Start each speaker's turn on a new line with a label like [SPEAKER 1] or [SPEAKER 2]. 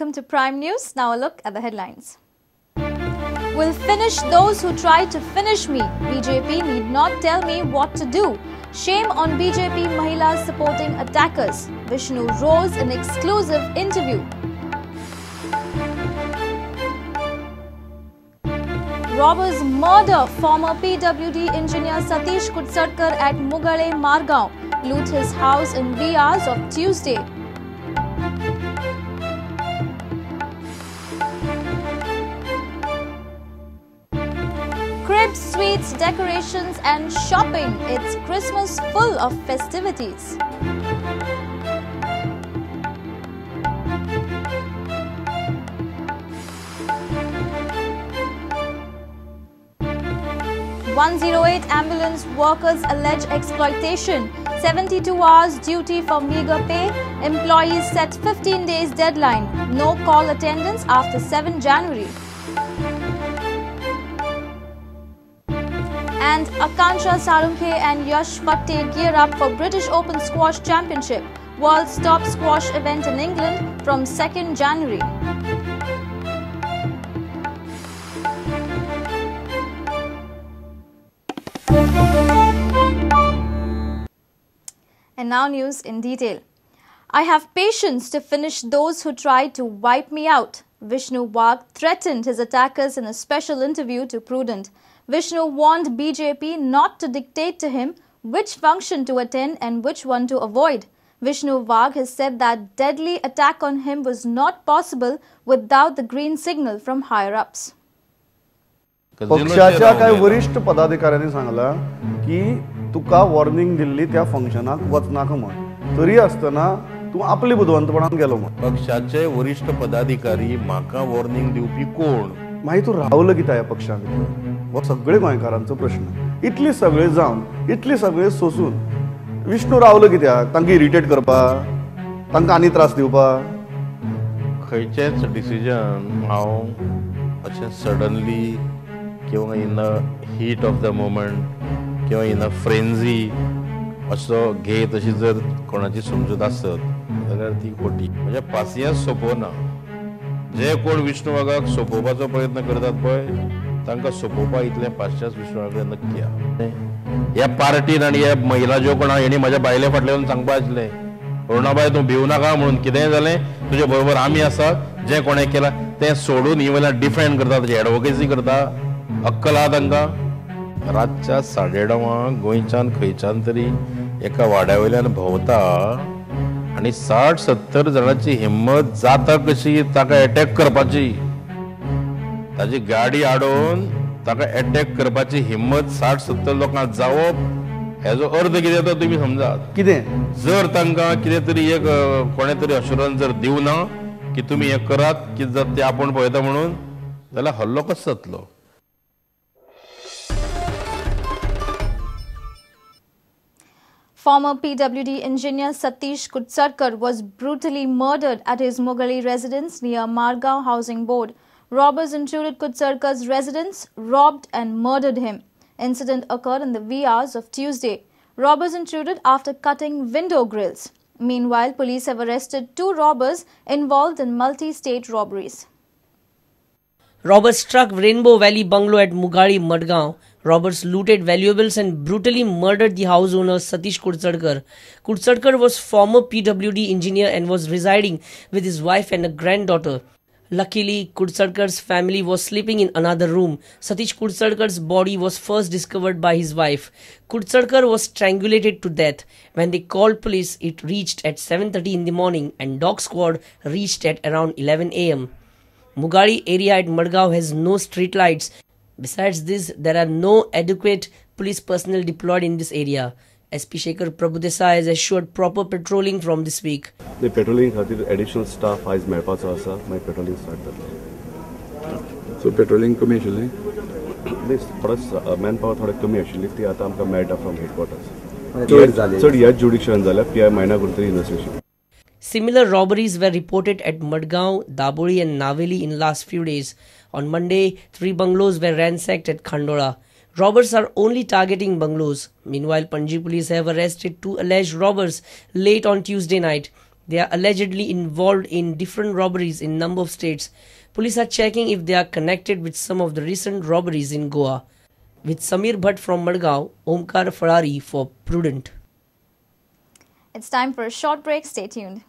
[SPEAKER 1] Welcome to Prime News. Now a look at the headlines. Will finish those who try to finish me. BJP need not tell me what to do. Shame on BJP Mahilas supporting attackers. Vishnu roars in exclusive interview. Robbers murder former PWD engineer Satish Kudsadkar at Mugali, Margao. Loot his house in wee hours of Tuesday. Cribs, sweets, decorations and shopping. It's Christmas full of festivities. "108 ambulance workers allege exploitation. 72 hours duty for meager pay. Employees set 15 days deadline. No call attendance after 7 January. And Akansha Salunkhe and Yash Fatte gear up for British Open Squash Championship, world's top squash event in England from 2nd January. And now news in detail. I have patience to finish those who try to wipe me out. Vishnu Wagh threatened his attackers in a special interview to Prudent. Vishnu warned BJP not to dictate to him which function to attend and which one to avoid. Vishnu Wagh has said that deadly attack on him was not possible without the green signal from higher-ups.
[SPEAKER 2] पक्षाच्या काय वरिष्ठ पदाधिकाऱ्यांनी सांगला की तुका warning दिल्ली त्या फंक्शनाक वचनाका म्हण, तरी आसतना तूं आपली बुदवंतपणान गेलो म्हण.
[SPEAKER 3] पक्षाचे वरिष्ठ पदाधिकारी म्हाका वॉर्निंग दिवपी कोण?
[SPEAKER 2] मागीर तूं रावलो कित्याक ह्या पक्षा भितर? हो सगळे गोंयकारांचो प्रश्न. इतली सगळे जावन, इतली सगळे सोसून विष्णू रावलो कित्याक? तांकां इरिटेट करपाक, तांकां आनी त्रास दिवपाक?
[SPEAKER 3] खंयचेंच डिसिजन हांव अशें सडनली किंवा in a heat of the moment किंवा इन अ फ्रेंझी असो घेत अशी जर कोणाची समजूत आसत जाल्यार ती खोटी. म्हणजे पासियेंस सोंपोना. जे कोण विष्णू वागाक सोंपोवपाचो प्रयत्न करतात पळय तांकां सोंपोवपा इतलें पासियेंस विष्णू वाग कडेन नक्की आहा. ह्या पार्टीन आनी ह्या महिला ज्यो कोण आहा हेणी म्हाज्या बायले फाटल्यान सांगपा आसलें, अरुणाबाय तूं भिवू नाका म्हणून, कितेंय जालें तुजे बरोबर आमी आसा, जें कोणें केलां तें सोडून ही वयल्यान डिफेंड करता, ताची एडवोकेसी करता. अक्कल आहा तांकां? रातच्या 9:30 गोंयच्यान खंयच्यान तरी एका वाड्या वयल्यान भोंवता आनी 60-70 जाणांची हिम्मत जाता कशी ताका एटॅक करपाची? ताजी गाडी आडोवन ताका एटॅक करपाची हिम्मत 60-70 लोकांक जावप हेजो अर्थ कितें तो तुमी समजात.
[SPEAKER 2] कितें
[SPEAKER 3] जर तांकां कितें तरी एक कोणें तरी अश्युरन्स जर दिवना की तुमी हें करात, कितें जाता तें आपूण पळयता म्हणून, जाल्यार हल्लो कसो जातलो?
[SPEAKER 1] Former PWD engineer Satish Kudsadkar was brutally murdered at his Mugali residence near Margao Housing Board. Robbers intruded Kudsadkar's residence, robbed and murdered him. Incident occurred in the wee hours of Tuesday. Robbers intruded after cutting window grills. Meanwhile, police have arrested 2 robbers involved in multi-state robberies.
[SPEAKER 4] Robbers struck Rainbow Valley Bungalow at Mugali, Madgaon. Robbers looted valuables and brutally murdered the house owner Satish Kudsadkar. Kudsadkar was former PWD engineer and was residing with his wife and a granddaughter. Luckily, Kudsadkar's family was sleeping in another room. Satish Kudsadkar's body was first discovered by his wife. Kudsadkar was strangulated to death. When they called police, it reached at 7:30 in the morning and dog squad reached at around 11 a.m. Mugali area at Madgaon has no street lights. Besides this, there are no adequate police personnel deployed in this area. SP Shekhar Prabhudesai has assured proper patrolling from this week.
[SPEAKER 5] The patrolling खातीर additional staff आयज मेळपाचो आसा, मागीर patrolling start जातलें.
[SPEAKER 6] So patrolling कमी आशिल्ली?
[SPEAKER 5] थोडो man power थोडे कमी आशिल्ली, ती आतां आमकां मेळटा फ्रॉम हेडक्वॉर्टर्स. चड ह्याच ज्युडिक्शनान जाल्या, पी I मायना Curtorim investigation.
[SPEAKER 4] Similar robberies were reported at Madgaon, Daboli and Naveli in last few days. On Monday, 3 bungalows were ransacked at Khandola. Robbers are only targeting bungalows. Meanwhile, Panji police have arrested 2 alleged robbers late on Tuesday night. They are allegedly involved in different robberies in number of states. Police are checking if they are connected with some of the recent robberies in Goa. With Samir Bhatt from Madgaon, Omkar Ferrari for Prudent.
[SPEAKER 1] It's time for a short break. Stay tuned.